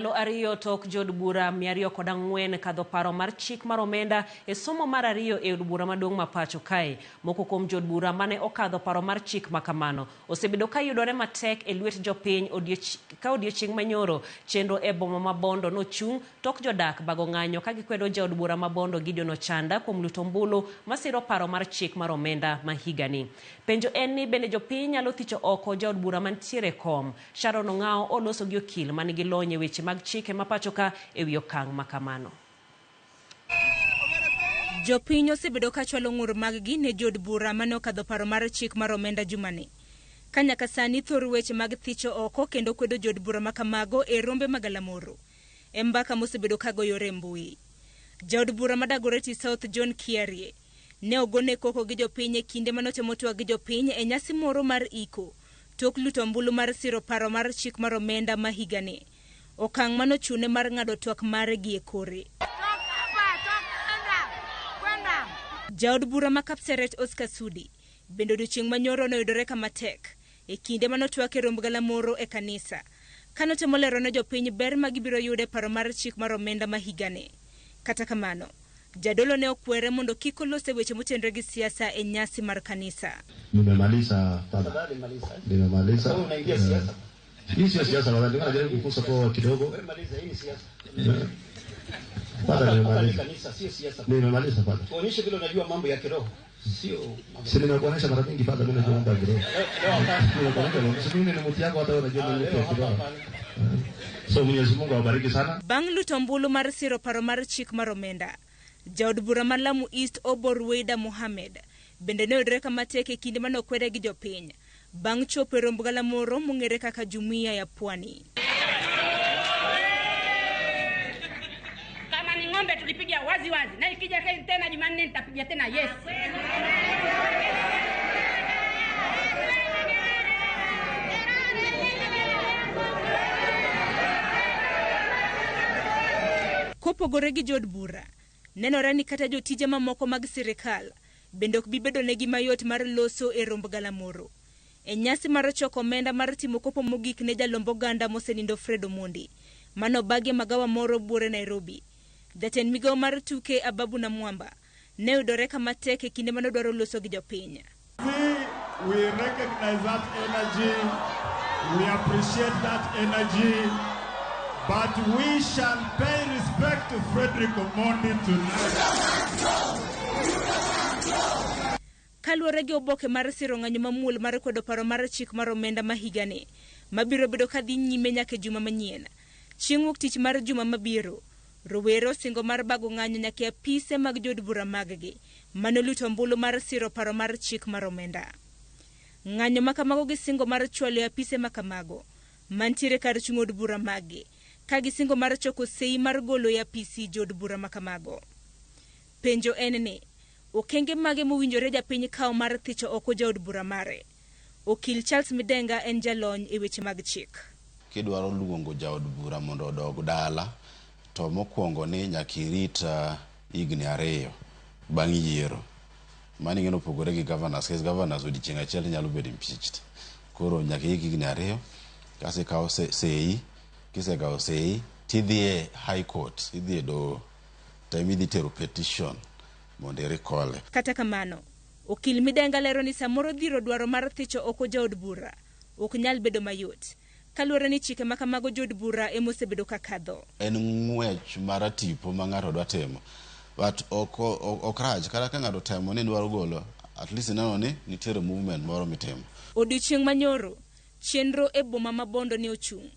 Ndalo ariyo tok jood bura 204 kadho paro mar chik mar omenda e somo mar ariyo e od bura maduong' ma pacho kae. Moko kuom jood bura mane okadho paro mar chik ma kamano osebedo ka yudore matek e lwet jopiny ka odiochieng' manyoro chenro e boma ma Bondo nochung' tok jodak bago ng'anyo ka gikwedo jaod bura ma Bondo Gideon Ochanda kuom luto ombulu masiro paro mar chik mar omenda ma higani. Penjo en ni bende jopiny nyalo thicho oko jaod bura mantiere e kom? Sharon Ong'awo oloso gi okil ma nigi lony e weche mag chike ma pachoka e wi okang' ma kamano. Jopiny osebedo ka chwalo ng'ur maggi ne jood bura mane okadho paro mar chik mar omenda jumani. Ka nyaka sani thor weche mag thicho oko kendo kwedo jood bura ma kamago e rombe ma galamoro e mbaka mosebedo ka goyore e mbui. Jaod bura ma Dagoretti South John Kiarie ne ogone koko gi jopiny e kinde mane otemo twak gi jopiny e nyasi moro mar iko tok luto ombulu mar siro paro mar chik mar omenda ma higani. Okang' mano chune mar ng'ado twak mare gi e kore. Jaod bura ma Kapseret Oscar Sudi bende odiochieng' manyoro noyudore kama tek e kinde mane otwak e romb galamoro e kanisa kane otemo lero ne jopiny ber ma gibiro yudo e paro mar chik mar omenda ma higani. Kata kamano, jadolo ne okwere mondo kik olos e weche motenore gi siasa e nyasi mar kanisa. Nimemaliza baba. Nimemaliza. Hii sio siasa baba, nilikuwa najaribu kukusa kwa kidogo. Baba nimemaliza. Nimemaliza baba. Tuonyeshe vile unajua mambo ya kiroho. Sio Si nimekuonyesha mara mingi baba, mimi najua mambo ya kiroho. Nimekuonyesha, si mimi ni mtu yako hata wewe unajua mimi ni mtu ya kiroho. So Mwenyezi Mungu awabariki sana. Bang' luto ombulu mar siro paro mar chik mar omenda, jaod bura ma Lamu East Obor Weida Mohamed bende ne oyudore kama tek e kinde mane okwede gi jopiny bang' chopo e romb galamoro mong'ere kaka Jumuiya ya Pwani. Kama ni ng'ombe tulipiga wazi wazi, na ikija tena Jumanne nitapiga tena yes. Kopogore gi jood bura, nenore ni kata jotije mamoko mag sirikal bende ok bi bedo negi mayot mar loso e romb galamoro. E nyasi mar choko omenda mar timo kopo mogik ne jalomb oganda mosenindo Fred Omondi, mane obagi e magawa moro buore Nairobi. Jatend migawo mar tuke Ababu Namwamba ne oyudore kama tek e kinde mane odwaro loso gi jopiny. We recognize that energy, we appreciate that energy, but we shall pay respect to Frederick Omondi tonight. Kaluwore gi oboke mar siro ng'anyo mamuol mar kwedo paro mar chik mar omenda ma higani, mabiro bedo ka dhi nyime nyaka e juma manyien. Chieng' wuok tich mar juma mabiro, rowere osingo mar bago ng'anyo nyaka e apise mag jood bura maggi mane oluto ombulu mar siro paro mar chik mar omenda. Ng'anyo ma kamago gi singo mar chwalo e apise ma kamago mantiere kar chung' od bura maggi ka gisingo mar choko sei mar golo e apisi jood bura ma kamago. Penjo en ni, okenge mage mowinjore japiny kawo mar thicho oko jaod bura mare? Okil Charles Midenga en jalony e weche mag chik. Kidwaro luongo jaod bura mondo odog dala, to mokwongo ni nyaka irit higni ariyo bang' yiero. Mano ing'e ni opogore gi governors, nikech governors odiochieng' achiel inyalo bedo impeached. Koro nyaka iik higni ariyo, kasto ikawo sei, kisekawo sei tidhi e high court, idhi e doho, to ema idhi tero petition mondo i recall. Kata kamano, okil Midenga lero ni samoro dhiro dwaro mar thicho oko jaod bura ok nyal bedo mayot, kaluwore ni chike ma kamago jood bura ema osebedo ka kadho. En ng'wech mar tipo ma ng'ato dwa timo, but ok rach kata ka ng'ato otemo ni dwaro golo, at least ineno ni nitiere movement moro mitimo. Odiochieng' manyoro, chenro e boma ma Bondo ne ochung'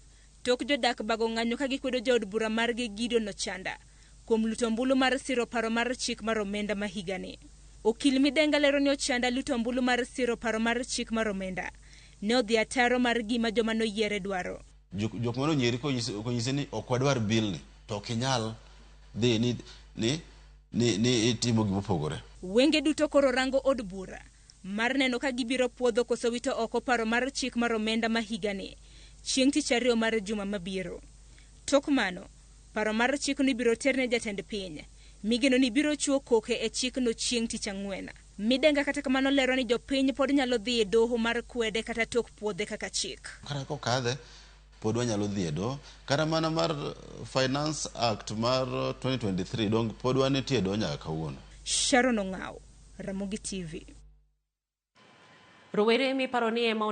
tok jodak bago ng'anyo ka gikwedo jaod bura margi Gideon Ochanda kuom luto ombulu mar siro paro mar chik mar omenda ma higani. Okil Midenga lero ni Ochanda luto ombulu mar siro paro mar chik mar omenda ne odhi ataro mar gima joma noyiere dwaro. Jok mane onyieri konyisi ni ok wadwar bill ni, to ok inyal dhi ni itimo gima opogore. Wenge duto koro rango od bura mar neno ka gibiro puodho koso wito oko paro mar chik mar omenda ma higani chieng' tich ariyo mar juma mabiro. Tok mano, paro mar chikno ibiro ter ne jatend piny, migeno ni biro chuo koke e chikno chieng' tich ang'wen. Midenga kata kamano lero ni jopiny pod nyalo dhi e doho mar kwede kata tok puodhe kaka chik. Kata kokadhe, Pod wanyalo dhi e doho. Kata mana mar Finance Act mar 2023 dong pod wanitie e doho nyaka kawuono. Sharon Ong'aw, Ramogi TV. Rowere miparo ni ema